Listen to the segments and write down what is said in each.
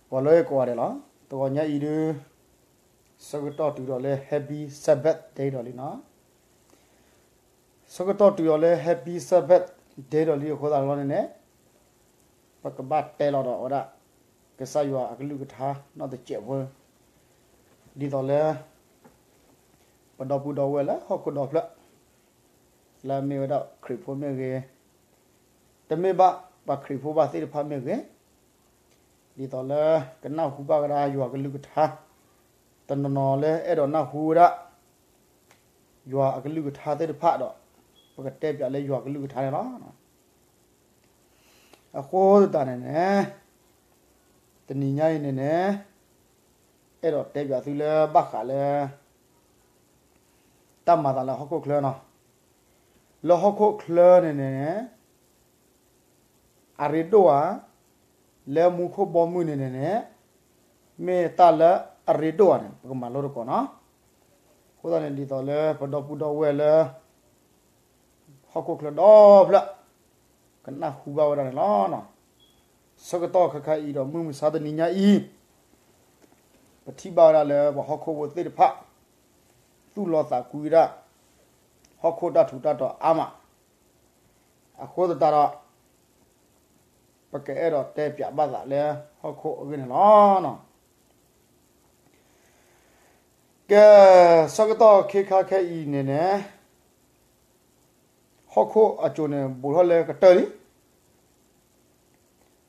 ဂီၤလၢကိးဂၤဒဲးလီၤ. တဂီၤညါအံၤဒုး ဆၢကတီၢ်တုၤဒီးလၢ Happy Sabbath Day ဒီးလံနီၤ. ဆၢကတီၢ်တုၤဒီးလၢ Happy Sabbath Day ဒီးလံအဃိသတးလီၤန့ၣ်န့ၣ် ပကဘၣ်တဲလီၤဒီးဝဲဒၣ် ကစၢ်ယွၤအကလုၢ်ကထါနီတစဲးဖိ ဒ်သိးလၢ ပဒီပုၢ်ဒီဝဲၢ်လၢဟီၣ်ခိၣ်ဒီဖျၢၣ် လၢအမ့ၢ်ဝဲဒၣ်ခရံာ်ဖိမ့ၢ်ဂ့ၤ, တမ့ၢ်ဘၣ်ပှၤခရံာ်ဖိဘၣ်သ့ၣ်တဖၣ်မ့ၢ်ဂ့ၤ, ဒ်သိးလၢကနၢ်ဟူဘၣ်ဝဲဒၣ်ယွၤကလုၢ်ကထါ, တနီၤနီၤလၢအဲၣ်ဒိးနၢ်ဟူဝဲဒၣ် ယွၤအကလုၢ်ကထါသ့ၣ်တဖၣ်ဒီး ပကတဲပၠးလၢယွၤကလုၢ်ကထါန့ၣ်လီၤ. အဃိသတးန့ၣ်န့ၣ် တနံၤညါအံၤန့ၣ်န့ၣ် အဲၣ်ဒိးတဲပၠးသုလၢဘၣ်ဃးလၢ တၢ်မၤသးလၢဟီၣ်ခိၣ်ချၢနီၤ. လၢဟီၣ်ခိၣ်ချၢန့ၣ်န့ၣ် အရ့ဒိၣ်ဧါ, လၢမူခိၣ်ဘီမုၢ်န့ၣ်န့ၣ်န့ၣ် မ့ၢ်တၢ်လၢအရ့ဒိၣ်ဧါန့ၣ် ပကမၤလိသကိးနီၤ. အဃိသတးန့ၣ် ဒ်သိးလၢပဒီပုၢ်ဒီဝဲၢ်လၢ ဟီၣ်ခိၣ်ချၢဒီဖျၢၣ် ကနၢ်ဟူဘၣ်ဝဲဒၣ်န့ၣ်လီၤ. ဆၢကတီၢ်ခဲခါအံၤဒီးမုၢ်မဆါတနံၤညါအံၤ ပထံၣ်ဘၣ်ဝဲဒၣ်လၢပှၤဟီၣ်ခိၣ်ဖိသ့ၣ်တဖၣ် သူၣ်လီသးကွံဝဲဒၣ် ဟီၣ်ခိၣ်တၢ်ထူးတၢ်တီၤအါမး, အဃိသတးဒီး ပကအဲၣ်ဒိးတဲပၠးဘၣ်သးလၢဟီၣ်ခိၣ်အဂ့ၢ်န့ၣ်လီၤ. ကဲ ဆၢကတီၢ်ခဲခါခဲအံၤန့ၣ်န့ၣ် ဟီၣ်ခိၣ်အစိၤန့ၣ် ဘူးထီၣ်လၢကတၢၢ်လံ.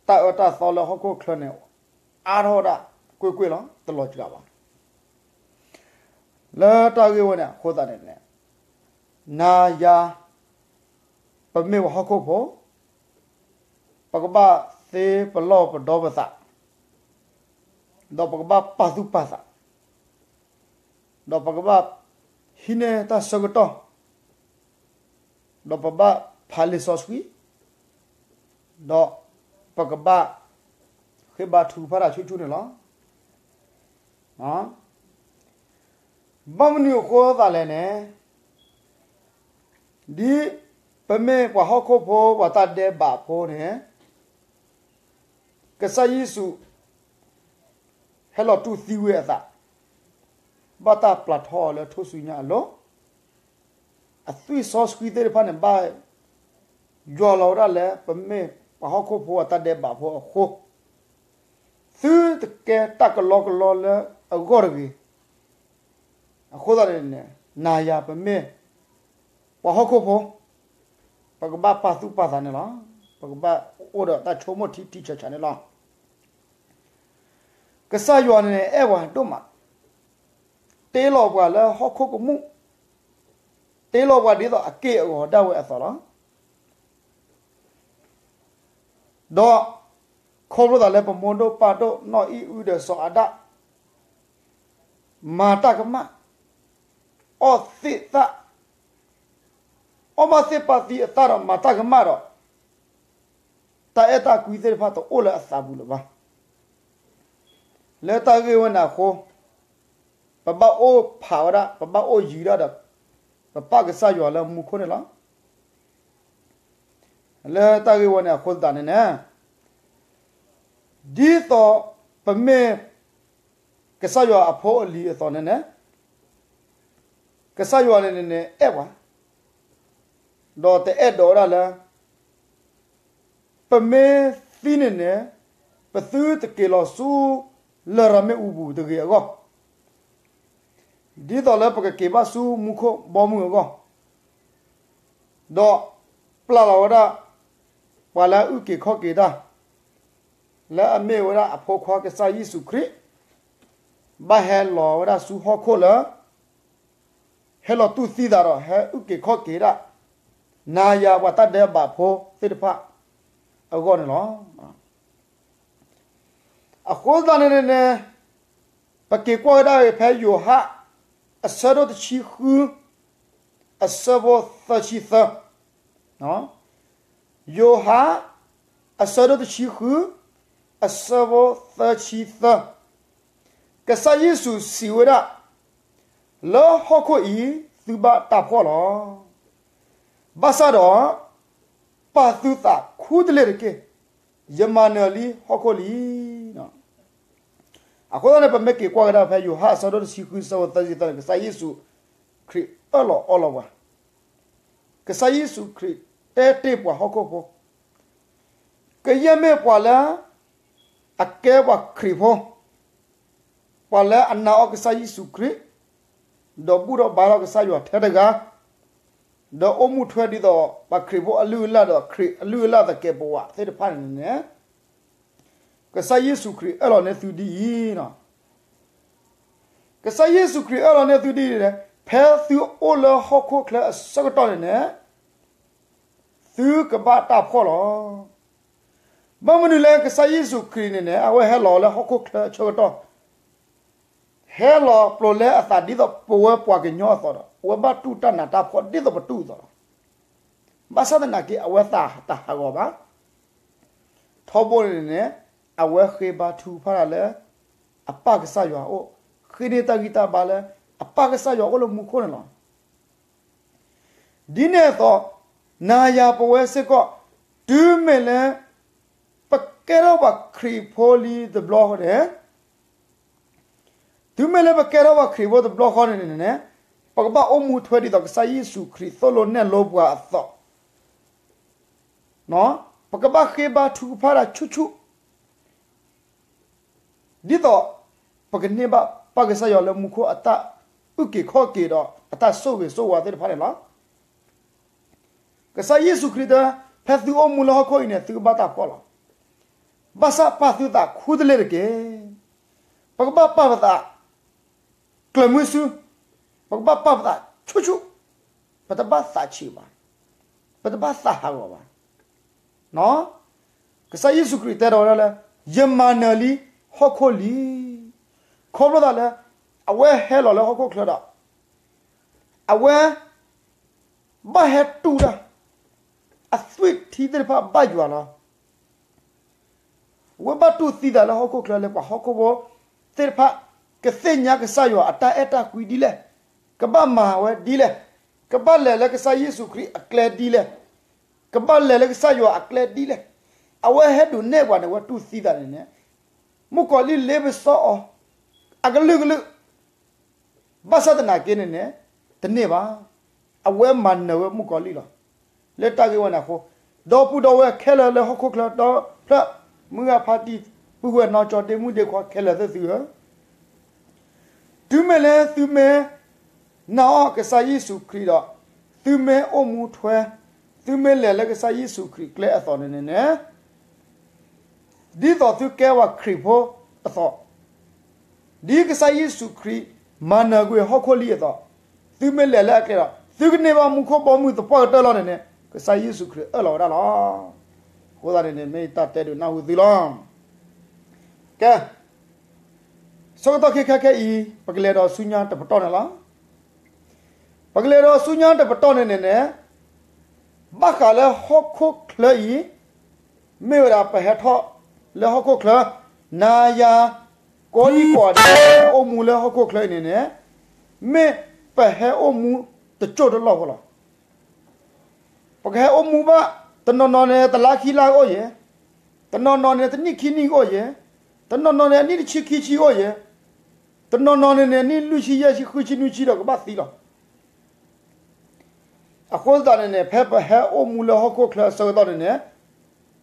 တၢ်အၢတၢ်သီလၢဟီၣ်ခိၣ်ချၢန့ၣ် အါထီၣ်ဝဲဒၣ်ကွ့ၢ်ကွ့ၢ်လီၤ, တလီၤစှၤဘၣ်. လၢတၢ်ဂ့ၢ်ဝဲန့ၣ်အဃိသတးန့ၣ်န့ၣ် နၤယၤ ပမ့ၢ်ပှၤဟီၣ်ခိၣ်ဖိ ပကဘၣ်သ့ပလီၢ်ပဒီပသး, ဒီးပကဘၣ်ပာ်သူၣ်ပာ်သး, ဒီးပကဘၣ်ဟံးန့ၢ်တၢ်ဆၢကတီၢ်, ဒီးပဘၣ်ဖးလံာ်စီဆှံ, ဒီးပကဘၣ်ဃ့ဘါထုကဖၣ်တၢ်ဆူၣ်ဆူၣ်န့ၣ်လီၤ. ဘၣ်မနုၤအဃိသတးလဲၣ်န့ၣ် ဒ်ပမ့ၢ်ပှၤဟီၣ်ခိၣ်ဖိ ပှၤတၢ်ဒဲးဘးဖိန့ၣ် ကစၢ်ယ့ၣ်ၡူး ဟဲလီၤတူၢ်သံဝဲအသး, ဘၣ်တၢ်ပျၢ်ထီအီၤလၢထူၣ်စုညါအလိၤ, အသွံၣ်စီဆှံသ့ၣ်တဖၣ်န့ၣ် ဘၣ်ယွၤလီၤဝဲဒၣ်လၢ ပမ့ၢ်ပှၤဟီၣ်ခိၣ်ဖိအတၢ်ဒဲးဘးဖိအဃိ, သုတကဲတၢ်ကလီကလီလၢအဂီၢ်တဂ့ၤ. အဃိသတးန့ၣ်န့ၣ် နၤယၤပမ့ၢ်ပှၤဟီၣ်ခိၣ်ဖိ, ပကဘၣ်ပာ်သူၣ်ပာ်သးန့ၣ်လီၤ. ပကဘၣ်အိၣ်ဒီးတၢ်ဆိကမိၣ်ထံထံဆးဆးန့ၣ်လီၤ. ကစၢ်ယွၤန့ၣ်န့ၣ် အဲၣ်ပှၤဒိၣ်မး, တ့လီၤပှၤလၢဟီၣ်ခိၣ်ကမူၣ်, တ့လီၤပှၤဒ်သိးအက့ၢ်အဂီၤဒၣ်ဝဲအသိးလီၤ. ဒီးခီဖျိသးလၢပမိၢ်ဒိၣ်ပၢ်ဒိၣ် နီၢ်အံၣ်အုဒီးစီၤအၤဒၣ် မၤတၢ်ကမၣ်, အီၣ်သ့ၣ်သၣ်, အီၣ်ဘၣ်သ့ၣ်ပာ်သံအသၣ်ဒီးမၤတၢ်ကမၣ်ဒီး တၢ်အဲၣ်တၢ်ကွံသ့ၣ်တဖၣ်တအိၣ်လၢအသးပူၤလၢၤဘၣ်. လၢတၢ်ဂ့ၢ်ဝဲန့ၣ်အဃိ, ပဘၣ်အိၣ်ဖးဝဲဒၣ်, ပဘၣ်အိၣ်ယံၤဒၣ်ဒီး ပပၢ်ကစၢ်ယွၤလၢမူခိၣ်န့ၣ်လီၤ. လၢတၢ်ဂ့ၢ်ဝဲန့ၣ်အဃိသတးန့ၣ်န့ၣ်, ဒ်သိးပမ့ၢ်ကစၢ်ယွၤအဖိအလံၤအသိးန့ၣ်န့ၣ်, ကစၢ်ယွၤန့ၣ်န့ၣ်န့ၣ် အဲၣ်ပှၤ, ဒီးတအဲၣ်ဒိးဝဲဒၣ်လၢ ပမ့ၢ်သံန့ၣ်န့ၣ် ပသုတက့ၤလီၤဆူ လရာ်မ့ၣ်အူပူၤတဂ့ၤအဂီၢ်, ဒ်သိးလၢပကက့ၤဘၣ်ဆူမူခိၣ်ဘီမုၢ်အဂီၢ်, ဒီးပျၢ်လီၤဝဲဒၣ် ပှၤလၢအအုၣ်က့ၤခီၣ်က့ၤတၢ် လၢအမ့ၢ်ဝဲဒၣ်အဖိခွါကစၢ်ယ့ၣ်ၡူးခရံာ်, ဘၣ်ဟဲလီၤဝဲဒၣ်ဆူဟီၣ်ခိၣ်လၢ ဟဲလီၤတူၢ်သံသးဒီး ဟဲအုၣ်က့ၤခီၣ်က့ၤဒၣ် နၤယၤပှၤတၢ်ဒဲးဘးဖိသ့ၣ်တဖၣ်အဂီၢ်န့ၣ်လီၤ. အဃိသတးန့ၣ်န့ၣ်န့ၣ်, ပက့ၤကွၢ်ကဒါက့ၤဖဲယိၤဟၣ် အဆၢဒိၣ်တဆံဃု အဆၢဖိသၢဆံသၢ, ယိၤဟၣ် အဆၢဒိၣ်တဆံဃု အဆၢဖိသၢဆံသၢ, ကစၢ်ယ့ၣ်ၡူးစံးဝဲဒၣ်, လၢဟီၣ်ခိၣ်အံၤသုဘၣ်တၢ်ဖှီၣ်လီၤ. ဘၣ်ဆၣ်ဒီး ပာ်သုသးခူတလ့ၢ်တက့ၢ်. ယမၤနၢၤလံဟီၣ်ခိၣ်လံ. အဃိသတးန့ၣ် ပမ့ၢ်က့ၤကွၢ်ကဒါဖဲယိၤဟၣ်အဆၢဒိၣ်တဆံဃု ဆၢဖိသၢဆံသၢန့ၣ် ကစၢ်ယ့ၣ်ၡူးခရံာ်အၢၣ်လီၤအီလီၤပှၤ, ကစၢ်ယ့ၣ်ၡူးခရံာ်တဲတ့ၢ်ပှၤဟီၣ်ခိၣ်ဖိ, ကယဲၢ်မ့ၢ်ပှၤလၢအကဲပှၤခရံာ်ဖိ, ပှၤလၢအနာ်အီၤကစၢ်ယ့ၣ်ၡူးခရံာ်, ဒီးဘူၣ်ထီၣ်ဘါထီၣ်ကစၢ်ယွၤထဲတဂၤ, ဒီးအိၣ်မူထွဲဒ်သိးပှၤခရံာ်ဖိအလုၢ်အလၢ်ဒီးခရံာ်အလုၢ်အလၢ်သကဲးပဝးသ့ၣ်တဖၣ်န့ၣ်န့ၣ် ကစၢ်ယ့ၣ်ၡူးခရံာ်အၢၣ်လီၤန့ၢ်သုဒ်အံၤ, ကစၢ်ယ့ၣ်ၡူးခရံာ်အၢၣ်လီၤန့ၢ်သုဒ်အံၤန့ၣ် ဖဲသုအိၣ်လၢဟီၣ်ခိၣ်ချၢအဆၢကတီၢ်န့ၣ်န့ၣ် သုကဘၣ်တၢ်ဖှီၣ်လီၤ. ဘၣ်မနုၤလၢကစၢ်ယ့ၣ်ၡူးခရံာ်န့ၣ်န့ၣ် အဝဲဟဲလီၤလၢဟီၣ်ခိၣ်ချၢအဆၢကတီၢ် ဟဲလီၤပျိာ်လၢအသးဒ်သိးပဝဲပှၤကညီအသိးဒီး အဝဲဘၣ်တူၢ်တၢ်နးတၢ်ဖှီၣ်ဒ်သိးပတူၢ်အသိးလီၤ. ဘၣ်ဆၣ်သနာ်က့ အဝဲသးတဟးဂီၤဘၣ်. ထီဘိန့ၣ်န့ၣ် အဝဲဃ့ဘါထုကဖၣ်တၢ်လၢ အပၢ်ကစၢ်ယွၤအအိၣ်, ဃ့န့ၢ်တၢ်ဂံၢ်တၢ်ဘါလၢ အပၢ်ကစၢ်ယွၤအိၣ်လၢမူခိၣ်န့ၣ်လီၤ. ဒ်န့ၣ်အသိး, နၤယၤပဝဲစ့ၢ်ကီး, တုၤမ့ၢ်လၢ ပကဲထီၣ်ပှၤခရံာ်ဖိလံတဘျီဃီန့ၣ်, တုၤမ့ၢ်လၢပကဲထီၣ်ပှၤခရံာ်ဖိတဘျီဃီန့ၣ်န့ၣ်, ပကဘၣ်အိၣ်မူထွဲဒ်သိးကစၢ်ယ့ၣ်ၡူးခရံာ်သိၣ်လိနဲၣ်လိပှၤအသိး, ပကဘၣ်ဃ့ဘါထုကဖၣ်တၢ်ဆူၣ်ဆူၣ် ဒ်သိး ပကန့ၢ်ဘၣ်ပၢ်ကစၢ်ယွၤလၢမူခိၣ်အတၢ်အုၣ်က့ၤခီၣ်က့ၤဒီးအတၢ်ဆိၣ်ဂ့ၤဆိၣ်ဝါသ့ၣ်တဖၣ်န့ၣ်လီၤ. ကစၢ်ယ့ၣ်ၡူးခရံာ်တဲ, ဖဲသုအိၣ်မူလၢဟီၣ်ခိၣ်အံၤန့ၣ် သုကဘၣ်တၢ်ဖှီၣ်လီၤ. ဘၣ်ဆၣ်ပာ်သုသးခူတလ့ၢ်တက့ၢ်. ပကဘၣ်ပာ်ပသး ကျၢၤမုဆူ, ပကဘၣ်ပာ်ပသးဆူၣ်ဆူၣ်, ပတဘၣ်သးဆံးဘၣ်, ပတဘၣ်သးဟးဂီၤဘၣ်. ကစၢ်ယ့ၣ်ၡူးခရံာ်တဲဒီးဝဲဒၣ်လၢ ယမၤနၢၤလံဟီၣ်ခိၣ်လံ. ခီဖျိသးလၢ အဝဲဟဲလီၤလၢဟီၣ်ခိၣ်ချၢဒီး အဝဲ ဘၣ်ဟဲတူၢ်တၢ် အသွံၣ်ထံသ့ၣ်တဖၣ်ဘၣ်ယွၤလီၤ. အဝဲဘၣ်တူၢ်သံသးလၢဟီၣ်ခိၣ်ချၢလၢပှၤဟီၣ်ခိၣ်ဖိသ့ၣ်တဖၣ် ကသ့ၣ်ညါကစၢ်ယွၤအတၢ်အဲၣ်တၢ်ကွံဒ်လဲၣ်, ကဘၣ်မၤဝဲဒ်လဲၣ်, ကဘၣ်လဲၤလၢကစၢ်ယ့ၣ်ၡူးခရံာ်အကျဲဒ်လဲၣ်, ကဘၣ်လဲၤလၢကစၢ်ယွၤအကျဲဒ်လဲၣ်. အဝဲဟဲဒုးနဲၣ်ပှၤန့ၣ် အဝဲတူၢ်သံသးန့ၣ်န့ၣ်, မုၣ်ကီၤလံၢ်လ့ပစီအီၤ အကလုာ်ကလုာ် ဘၣ်ဆၣ်သနာ်က့န့ၣ်န့ၣ် တန့ၢ်ဘၣ်. အဝဲမၤနၢၤဝဲမုၣ်ကီၤလံၢ်လီၤ. လၢတၢ်ဂ့ၢ်ဝဲန့ၣ်အဃိ, ဒီပုၢ်ဒီဝဲၢ်ခဲလၢာ်လၢဟီၣ်ခိၣ်ချၢဒီဖျၢၣ်, မုၢ်ဂၤဖါတံၢ်, ပုၢ်ဝဲၢ်နီၢ်ကၠီ, ဒ့မုၣ်ဒ့ခွါခဲလၢာ်သ့ၣ်သုဧၢ, တုၤမ့ၢ်လၢသုမ့ၢ်နာ်အီၤကစၢ်ယ့ၣ်ၡူးခရံာ်ဒီး သုမ့ၢ်အိၣ်မူထွဲ, သုမ့ၢ်လဲၤလၢကစၢ်ယ့ၣ်ၡူးခရံာ်ကျဲအသိးန့ၣ်န့ၣ်န့ၣ် ဒ်သိးသုကဲပှၤခရံာ်ဖိအသိး, ဒ်ကစၢ်ယ့ၣ်ၡူးခရံာ်မၤနၢၤကွံာ်ဟီၣ်ခိၣ်လံအသိး, သုမ့ၢ်လဲၤလၢအကျဲဒီး သုကန့ၢ်ဘၣ်မူခိၣ်ဘီမုၢ်သပှၢ်ကတၢၢ်လီၤန့ၣ်န့ၣ် ကစၢ်ယ့ၣ်ၡူးခရံာ်အၢၣ်လီၤဝဲဒၣ်လီၤ. အဃိသတးန့ၣ်န့ၣ် မ့ၢ်တၢ်တဲဒုးနၢ်ဟူသုလီၤ. ကဲ, ဆၢကတီၢ်ခဲခါခဲအံၤ ပကလဲၤဒီးဆူညါတပတီၢ်န့ၣ်လီၤ. ပကလဲၤဒီးဆူညါတပတီၢ်န့ၣ်န့ၣ်န့ၣ်, ဘၣ်ဃးလၢဟီၣ်ခိၣ်ချၢအံၤ, မ့ၢ်ဝဲဒၣ်ပဟဲထီၣ်လၢဟီၣ်ခိၣ်ချၢ, နၤယၤ, ကိးဒံကိးဒဲး အိၣ်မူလၢဟီၣ်ခိၣ်ချၢအံၤန့ၣ်န့ၣ်, မ့ၢ်ပဟဲအိၣ်မူတစိၢ်တလီၢ်ဖိလီၤ. ပကဟဲအိၣ်မူဘၣ်, တနီၤနီၤန့ၣ် တလါခံလါအိၣ်ယဲၢ်, တနီၤနီၤန့ၣ် တနံၣ်ခံနံၣ်အိၣ်ယဲၢ်, တနီၤနီၤန့ၣ် အနံၣ်တဆံခံဆံအိၣ်ယဲၢ်, တနီၤနီၤန့ၣ်န့ၣ် နံၣ်လွံၢ်ဆံယဲၢ်ဆံဃုဆံနွံဆံဒီးကဘၣ်သံလီၤ. အဃိသတးန့ၣ်န့ၣ် ဖဲပဟဲအိၣ်မူလၢဟီၣ်ခိၣ်ချၢအဆၢကတီၢ်န့ၣ်န့ၣ်,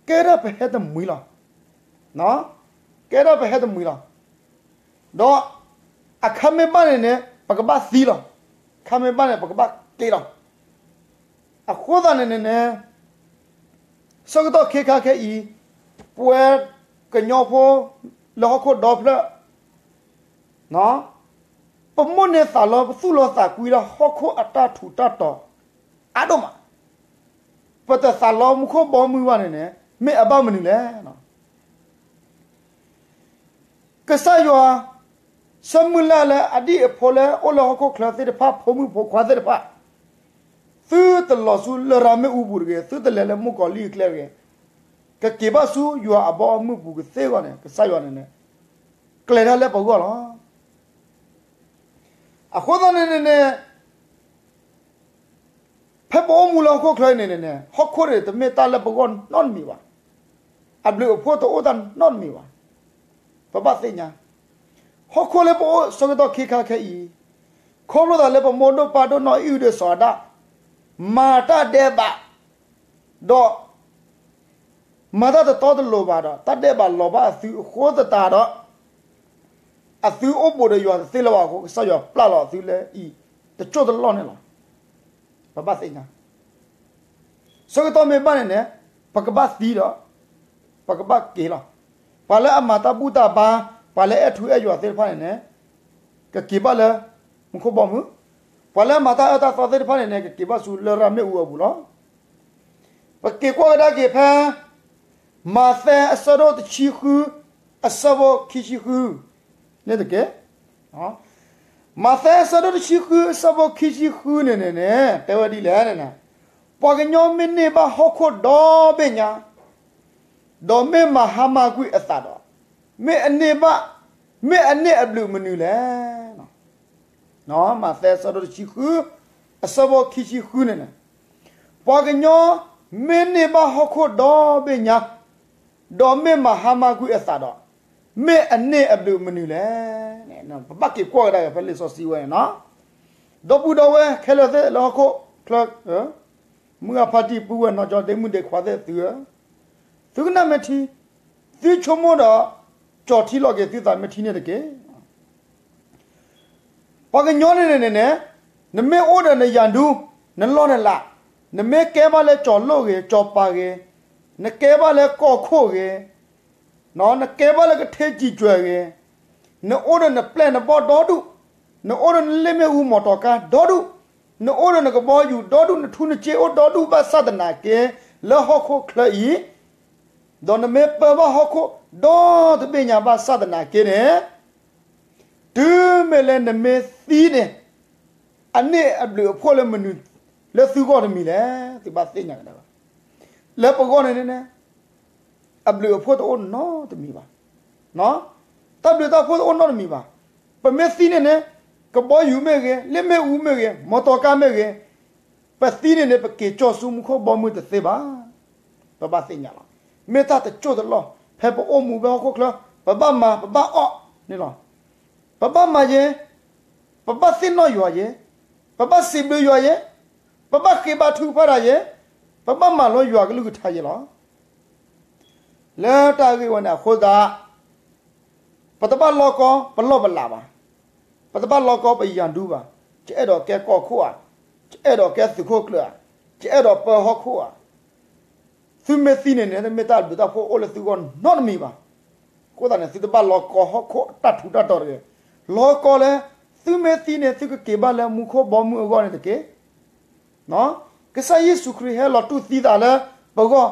ကဲဒၣ်ပဟဲတမှံၤလီၤ. ကဲဒၣ်ပဟဲတမှံၤလီၤ. ဒီးအခါမ့ၢ်ဘၣ်န့ၣ်န့ၣ် ပကဘၣ်သံလီၤ. အခါမ့ၢ်ဘၣ်န့ၣ် ပကဘၣ်က့ၤလီၤ. အဃိသတးန့ၣ်န့ၣ်န့ၣ် ဆၢကတီၢ်ခဲခါခဲအံၤ, ပဝဲကညီဖိလၢဟီၣ်ခိၣ်ဒီဖျၢၣ် ပမိၣ်န့ၢ်သးလီ ပသူၣ်လီသးကွံလၢဟီၣ်ခိၣ်အတၢ်ထူးတၢ်တီၤအါဒိၣ်မး, ပတသးလီမူခိၣ်ဘီမုၢ်ဘၣ်န့ၣ်န့ၣ် မ့ၢ်အဘၣ်မနုၤလဲၣ်. ကစၢ်ယွၤ ဆၢမုၢ်လၢ်လၢအဒံၣ်အဖိလၢအိၣ်လၢဟီၣ်ခိၣ်ချၢသ့ၣ်တဖၣ် ဖိမုၣ်ဖိခွါသ့ၣ်တဖၣ်, သုတလီၤဆူလရာ်မ့ၣ်အူပူၤတဂ့ၤ, သုတလဲၤလၢမုၣ်ကီၤလံၢ်အကျဲတဂ့ၤ, ကက့ၤဘၣ်ဆူယွၤအဘီအမုၢ်ပူၤကသ့အဂီၢ်န့ၣ် ကစၢ်ယွၤန့ၣ်န့ၣ် ကျဲၤတၢ်လၢပဂီၢ်လီၤ. အဃိသတးန့ၣ်န့ၣ်န့ၣ် ဖဲပအိၣ်မူလၢဟီၣ်ခိၣ်ချၢအံၤန့ၣ်န့ၣ်န့ၣ် ဟီၣ်ခိၣ်န့ၣ်တမ့ၢ်တၢ်လၢပဂီၢ်နီတမံၤဘၣ်. အဘျုးအဖှိၣ်တအိၣ်တၢ်နီတမံၤဘၣ်. ပဘၣ်သ့ၣ်ညါ, ဟီၣ်ခိၣ်လၢပအိၣ်ဆၢကတီၢ်ခဲခါခဲအံၤ, ခီဖျိသးလၢပမိၢ်ဒိၣ်ပၢ်ဒိၣ်နီၢ်အံၣ်အုၣ်ဒီးစီၤအၤဒၣ် မၤတၢ်ဒဲးဘး, ဒီး မၤတၢ်တတီတလိၤဘၣ်ဒီး တၢ်ဒဲးဘးလီၤဘၣ်အသုအဃိသတးဒီး အသုအိၣ်ဘူးဒီးယွၤတသ့လၢၤဘၣ်အဃိ ကစၢ်ယွၤပျၢ်လီၤအသုလၢအံၤ တကၠိၢ်တလီၢ်န့ၣ်လီၤ. ပဘၣ်သ့ၣ်ညါ ဆၢကတီၢ်မ့ၢ်ဘၣ်န့ၣ်န့ၣ် ပကဘၣ်သံဒီး ပကဘၣ်က့ၤလီၤ. ပှၤလၢအမၤတၢ်ဘူၣ်တၢ်ဘါ, ပှၤလၢအအဲၣ်ထူအဲၣ်ယွၤသ့ၣ်တဖၣ်န့ၣ်န့ၣ် ကက့ၤဘၣ်လၢ မူခိၣ်ဘီမုၢ်, ပှၤလၢအမၤတၢ်အၢတၢ်သီသ့ၣ်တဖၣ်န့ၣ်န့ၣ် ကက့ၤဘၣ်ဆူလရာ်မ့ၣ်အူအပူၤလီၤ. ပက့ၤကွၢ်ကဒါက့ၤဖဲ မးသဲအဆၢဒိၣ်တဆံဃု အဆၢဖိခံဆံဃု န့ၣ်တက့ၢ်. မးသဲအဆၢဒိၣ်တဆံဃု အဆၢဖိခံဆံဃုန့ၣ်န့ၣ်န့ၣ် တဲဝဲဒ်လဲၣ်န့ၣ်, ပှၤကညီမ့ၢ်န့ၢ်ဘၣ်ဟီၣ်ခိၣ်ဒီဘ့ၣ်ညါ, ဒီးမ့ၢ်မၤဟါမၢ်ကွံာ်အသးဒီး, မ့ၢ်အန့ၢ်ဘၣ်, မ့ၢ်အန့ၢ်အဘျုးမနုၤလဲၣ်. မးသဲအဆၢဒိၣ်တဆံဃု အဆၢဖိခံဆံဃုန့ၣ်န့ၣ်, ပှၤကညီမ့ၢ်န့ၢ်ဘၣ်ဟီၣ်ခိၣ်ဒီဘ့ၣ်ညါ, ဒီးမ့ၢ်မၤဟါမၢ်ကွံာ်အသးဒီး, မ့ၢ်အန့ၢ်အဘျုးမနုၤလဲၣ်. ပဘၣ်က့ၤကွၢ်ကဒါက့ၤဖဲလံာ်စီဆှံဝဲန့ၣ်, ဒီပုၢ်ဒီဝဲၢ်ခဲလၢာ်သ့ၣ်လၢဟီၣ်ခိၣ်ချၢ, မုၢ်ဂၤဖါတံၢ်ပုၢ်ဝဲၢ်နီၢ်ကၠီဒ့မုၣ်ဒ့ခွါသ့ၣ်သုဧၢ, သုကနၣ်မ့ၢ်ထံ, သုဆိကမိၣ်ဒီး ကၠီၤထံလီၤက့ၤသုသးမ့ၢ်ထံန့ၣ်တက့ၢ်. ပှၤကညီန့ၣ်န့ၣ်န့ၣ်, နမ့ၢ်အိၣ်ဒီးနယၤဒူ, နလီၢ်နလး, နမ့ၢ်ကဲဘၣ်လၢကၠီၤလိၣ်ဂ့ၤ, ကၠီၤပၤဂ့ၤ, နကဲဘၣ်လၢကီၢ်ခိၣ်ဂ့ၤ, နကဲဘၣ်လၢကထ့စံာ်ကွဲၤဂ့ၤ, နအိၣ်ဒီးနပျဲၢ်နဘီၣ်ဒီဒူၣ်, နအိၣ်ဒီးနလ့ၣ်မ့ၣ်အူမီၢ်တီၤကါဒီဒူၣ်, နအိၣ်ဒီးနကဘီယူၤဒီဒူၣ်, နထူနကၠ့အိၣ်ဒီဒူၣ်ဘၣ်ဆၣ်သနာ်က့, လၢဟီၣ်ခိၣ်ချၢအံၤ ဒီးနမ့ၢ်ပၢဘၣ်ဟီၣ်ခိၣ်ဒီတဘ့ၣ်ညါဘၣ်ဆၣ်သနာ်က့န့ၣ်, တုၤမ့ၢ်လၢနမ့ၢ်သံန့ၣ်, အန့ၢ်အဘျုးအဖှိၣ်လၢမနုၤလၢသုဂီၢ်တမံၤလဲၣ်. သုဘၣ်သ့ၣ်ညါကဒါ, လၢပဂီၢ်န့ၣ်န့ၣ်, အဘျုးအဖှိၣ်တအိၣ်နီတမံၤဘၣ်. တၢ်ဘျုးတၢ်ဖှိၣ်တအိၣ်နီတမံၤဘၣ်. ပမ့ၢ်သံန့ၣ်န့ၣ်, ကဘီယူၤမ့ၢ်ဂ့ၤ, လ့ၣ်မ့ၣ်အူမ့ၢ်ဂ့ၤ, မီၢ်တီၤကါမ့ၢ်ဂ့ၤ, ပသံန့ၣ်န့ၣ် ပက့ၤကၠီၤဆူမူခိၣ်ဘီမုၢ်တသ့ဘၣ်. ပဘၣ်သ့ၣ်ညါလီၤ. မ့ၢ်တၢ်တကၠိၢ်တလီၢ်, ဖဲပအိၣ်မူဖဲဟီၣ်ခိၣ်ချၢ, ပဘၣ်မၤပဘၣ်အီၣ်န့ၣ်လီၤ. ပဘၣ်မၤယဲ, ပဘၣ်သ့ၣ်နီၣ်ယွၤယဲ, ပဘၣ်စံးဘျုးယွၤယဲ, ပဘၣ်ဃ့ဘါထုကဖၣ်တၢ်ယဲ, ပဘၣ်မၤလိယွၤကလုၢ်ကထါယဲလီၤ. လၢတၢ်ဂ့ၢ်ဝဲန့ၣ်အဃိသတး, ပတဘၣ်လီကီပလီၢ်ပလးဘၣ်. ပတဘၣ်လီကီပယၤဒူဘၣ်. ယအဲၣ်ဒိးကဲကီၢ်ခိၣ်ဧါ, ယအဲၣ်ဒိးကဲသုးခိၣ်ကျၢၢ်ဧါ, ယအဲၣ်ဒိးပၢဟီၣ်ခိၣ်ဧါ. သုမ့ၢ်သံန့ၣ်န့ၣ် တမ့ၢ်တၢ်ဘျုးတၢ်ဖှိၣ်အိၣ်လၢသုဂီၢ်နီတမံၤဘၣ်. အဃိသတးန့ၣ် သုတဘၣ်လီကီဟီၣ်ခိၣ်အတၢ်ထူးတၢ်တီၤတဂ့ၤ. လီကီလၢ သုမ့ၢ်သံန့ၣ် သုကက့ၤဘၣ်လၢမူခိၣ်ဘီမုၢ်အဂီၢ်န့ၣ်တက့ၢ်. ကစၢ်ယ့ၣ်ၡူးခရံာ်ဟဲလီၤတူၢ်သံသးလၢပဂီၢ်,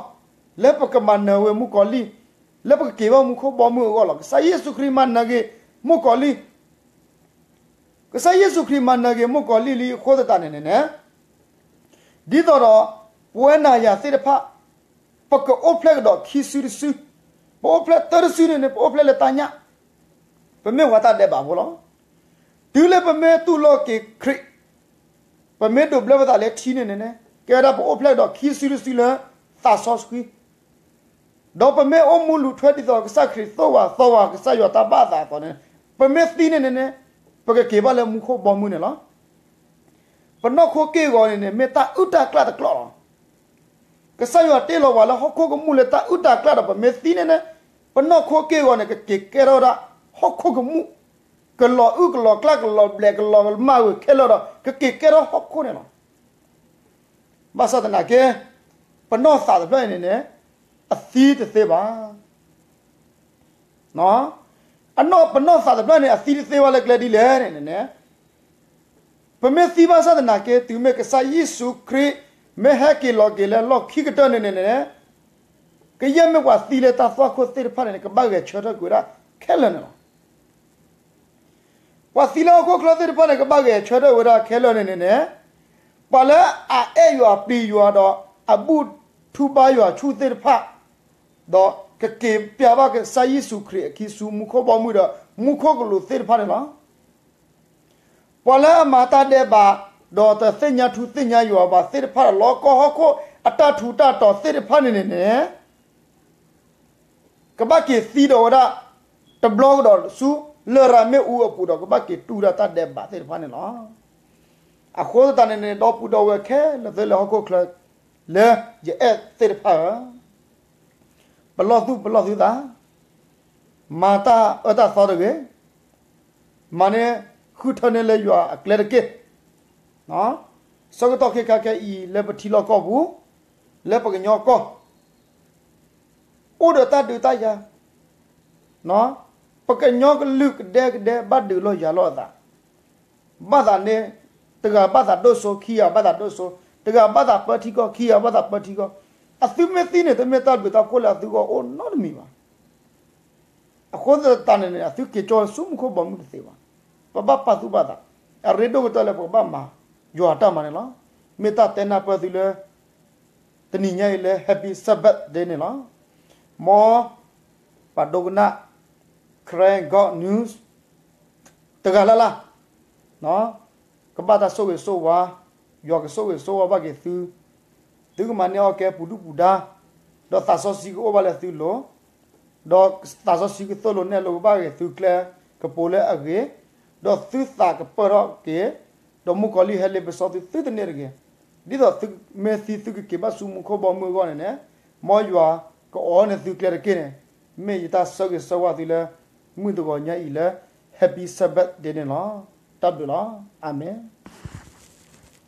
လၢပကမၤနၢၤဝဲမုၣ်ကီၤလံၢ်, လၢပကက့ၤဘၣ်မူခိၣ်ဘီမုၢ်အဂီၢ်လီၤ. ကစၢ်ယ့ၣ်ၡူးခရံာ်မၤနၢၤက့ၤမုၣ်ကီၤလံၢ်, ကစၢ်ယ့ၣ်ၡူးခရံာ်မၤနၢၤက့ၤမုၣ်ကီၤလံၢ်လံအဃိသတးန့ၣ်န့ၣ်, ဒ်သိးဒီး ပဝဲနၤယၤသ့ၣ်တဖၣ် ပကအိၣ်ဖျဲၣ်ကဒီးခံစုတစု, ပအိၣ်ဖျဲၣ်သၢတစုန့ၣ်န့ၣ် ပအိၣ်ဖျဲၣ်လၢတၢ်ညၣ်, ပမ့ၢ်ပှၤတၢ်ဒဲးဘးဖိလီၤ. တုၤလၢပမ့ၢ်တူၢ်လိာ်က့ၤခရံာ်, ပမ့ၢ်ဒိးဘျၢပသးလၢထံန့ၣ်န့ၣ်န့ၣ် ကဲဝဲဒၣ်ပအိၣ်ဖျဲၣ်ကဒီးခံစုတစုလၢသးစီဆှံ ဒီးပမ့ၢ်အိၣ်မူလူၤထွဲဒ်သိးကစၢ်ခရံာ်သိၣ်ဝဲသီဝဲကစၢ်ယွၤတၢ်ဘၣ်အသးအသိးန့ၣ်, ပမ့ၢ်သံန့ၣ်န့ၣ်န့ၣ်, ပကက့ၤဘၣ်လၢမူခိၣ်ဘီမုၢ်န့ၣ်လီၤ. ပနီၢ်ခိက့ၢ်ဂီၤန့ၣ်န့ၣ် မ့ၢ်တၢ်အုၣ်တၢ်ကျၣ်တကျိာ်လီၤ. ကစၢ်ယွၤတ့လီၤပှၤလၢဟီၣ်ခိၣ်ကမူၣ်လၢတၢ်အုၣ်တၢ်ကျၣ်ဒီးပမ့ၢ်သံန့ၣ်န့ၣ်, ပနီၢ်ခိက့ၢ်ဂီၤန့ၣ် ကက့ၤကဲထီၣ်ဝဲဒၣ်ဟီၣ်ခိၣ်ကမူၣ်, ကလီၤအုၣ်ကလီၤကျၣ်ကလီၤဘျဲးကလီၤမၢ်ဝဲခဲလၢာ်ဒီး ကက့ၤကဲထီၣ်ဟီၣ်ခိၣ်န့ၣ်လီၤ. ဘၣ်ဆၣ်သနာ်က့ ပနီၢ်သးတဖျၢၣ်အံၤန့ၣ်န့ၣ် အသံတသ့ဘၣ်. အနီၢ်ပနီၢ်သးတဖျၢၣ်န့ၣ် အသံတသ့ဘၣ်လၢကျဲဒ်လဲၣ်န့ၣ်န့ၣ်, ပမ့ၢ်သံဘၣ်ဆၣ်သနာ်က့ တုၤမ့ၢ်ကစၢ်ယ့ၣ်ၡူးခရံာ် မ့ၢ်ဟဲက့ၤလီၤက့ၤလၢလီၢ်ခံကတၢၢ်န့ၣ်န့ၣ်န့ၣ်, ကယဲၢ်မ့ၢ်ပှၤသံလၢတၢ်သွၣ်ခိၣ်သ့ၣ်တဖၣ်န့ၣ်န့ၣ် ကဘၣ်ဂဲၤဆၢထၢၣ်ကွံာ်ဝဲဒၣ်ခဲလၢာ်န့ၣ်လီၤ. ပှၤသံလၢဟီၣ်ခိၣ်ချၢသ့ၣ်တဖၣ်န့ၣ် ကဘၣ်ဂဲၤဆၢထၢၣ်ဝဲဒၣ်ခဲလၢာ်န့ၣ်န့ၣ်န့ၣ်, ပှၤလၢအအဲၣ်ယွၤပျံၤယွၤဒီးအဘူၣ်ထူဘါယွၤဆူၣ်သ့ၣ်တဖၣ်, ဒီးကက့ၤပျၢ်ဘၣ်ကစၢ်ယ့ၣ်ၡူးခရံာ်အခံဆူမူခိၣ်ဘီမုၢ်ဒီးမူခိၣ်ကလူးသ့ၣ်တဖၣ်န့ၣ်လီၤ. ပှၤလၢအမၤတၢ်ဒဲးဘး, ဒီးတသ့ၣ်ညါထူသ့ၣ်ညါယွၤဘၣ်သ့ၣ်တဖၣ်ဒီး လီၤကီဟီၣ်ခိၣ်အတၢ်ထူးတၢ်တီၤသ့ၣ်တဖၣ်န့ၣ်န့ၣ်န့ၣ် ကဘၣ်က့ၤသံဒီးဝဲဒၣ် တဘျီကဒီးဆူ လရာ်မ့ၣ်အူအပူၤဒီး ကဘၣ်က့ၤတူၢ်ဒၣ်တၢ်ဒဲးဘးသ့ၣ်တဖၣ်န့ၣ်လီၤ. အဃိသတးန့ၣ်န့ၣ် ဒီပုၢ်ဒီဝဲၢ်ခဲလၢာ်လၢဟီၣ်ခိၣ်ချၢ လၢယအဲၣ်သ့ၣ်တဖၣ်ဧၢ, ပလီၢ်သူၣ်ပလီၢ်သုသး, မၤတၢ်အၢတၢ်သီတဂ့ၤ, မၤန့ၢ်ဃုထၢန့ၢ်လၢယွၤအကျဲတက့ၢ်. ဆၢကတီၢ်ခဲခါခဲအံၤ လၢပထံလီၢ်ကီၢ်ပူၤ, လၢပကညီကီၢ် အိၣ်ဒီးတၢ်ဒုးတၢ်ယၤ, ပကညီကလုာ်ကဒဲကဒဲ ဘၣ်ဒုးလိာ်ယၤလိာ်အသး, ဘၣ်သးန့ၣ် တဂၤဘၣ်သးဒိၣ်စိ ခံဂၤဘၣ်သးဒိၣ်စိ, တဂၤဘၣ်သးပၢထံကီၢ် ခံဂၤဘၣ်သးပၢထံကီၢ်, အသုမ့ၢ်သံန့ၣ် တမ့ၢ်တၢ်ဘျုးတၢ်ဖှိၣ်လၢအသုဂီၢ်အိၣ်နီတမံၤဘၣ်. အဃိသတးန့ၣ်န့ၣ် အသုက့ၤကၠီဆူမူခိၣ်ဘီမုၢ်တသ့ဘၣ်. ပဘၣ်ပာ်သူၣ်ပာ်သး, အရ့ဒိၣ်ကတၢၢ်လၢပကဘၣ်မၤ ယွၤအတၢ်မၤန့ၣ်လီၤ. မ့ၢ်တၢ်တဲနၢ်ပၢၢ်သုလၢ တနံၤညါအံၤလၢ Happy Sabbath Day န့ၣ်လီၤ. မ်ပှၤဒိကနၣ် Karen God News တဂၤလၢ်လၢ် ကဘၣ်တၢ်ဆိၣ်ဂ့ၤဆိၣ်ဝါ, ယွၤကဆိၣ်ဂ့ၤဆိၣ်ဝါဘၣ်က့ၤသု, သုကမၤန့ၢ်အီၣ်ကဲပူၤဒုၣ်ပူၤဒါ, ဒီးသးစီဆှံကအိၣ်ဘၣ်လၢသုလိၤ, ဒီးသးစီဆှံကသိၣ်လိနဲၣ်လိကဘၣ်က့ၤသုကျဲကပူၤလၢအဂ့ၤ, ဒီးသုသးကပၢၢ်ထီၣ်က့ၤ, ဒီးမုၣ်ကီၤလံၢ်ဟဲလ့ပစီသု သုတန့ၢ်တဂ့ၤ. ဒ်သိးသုမ့ၢ်သံသုကက့ၤဘၣ်ဆူမူခိၣ်ဘီမုၢ်အဂီၢ်န့ၣ်န့ၣ်, မ်ယွၤကအိးန့ၢ်သုကျဲတက့ၢ်န့ၣ်, မ့ၢ်ယတၢ်ဆၢဂ့ၤဆၢဝါသုလၢ မုၢ်တဂီၤညါအံၤလၢ Happy Sabbath Day န့ၣ်လီၤ. တၢ်ဘျုးလီၤ. အၤမ့ၣ်.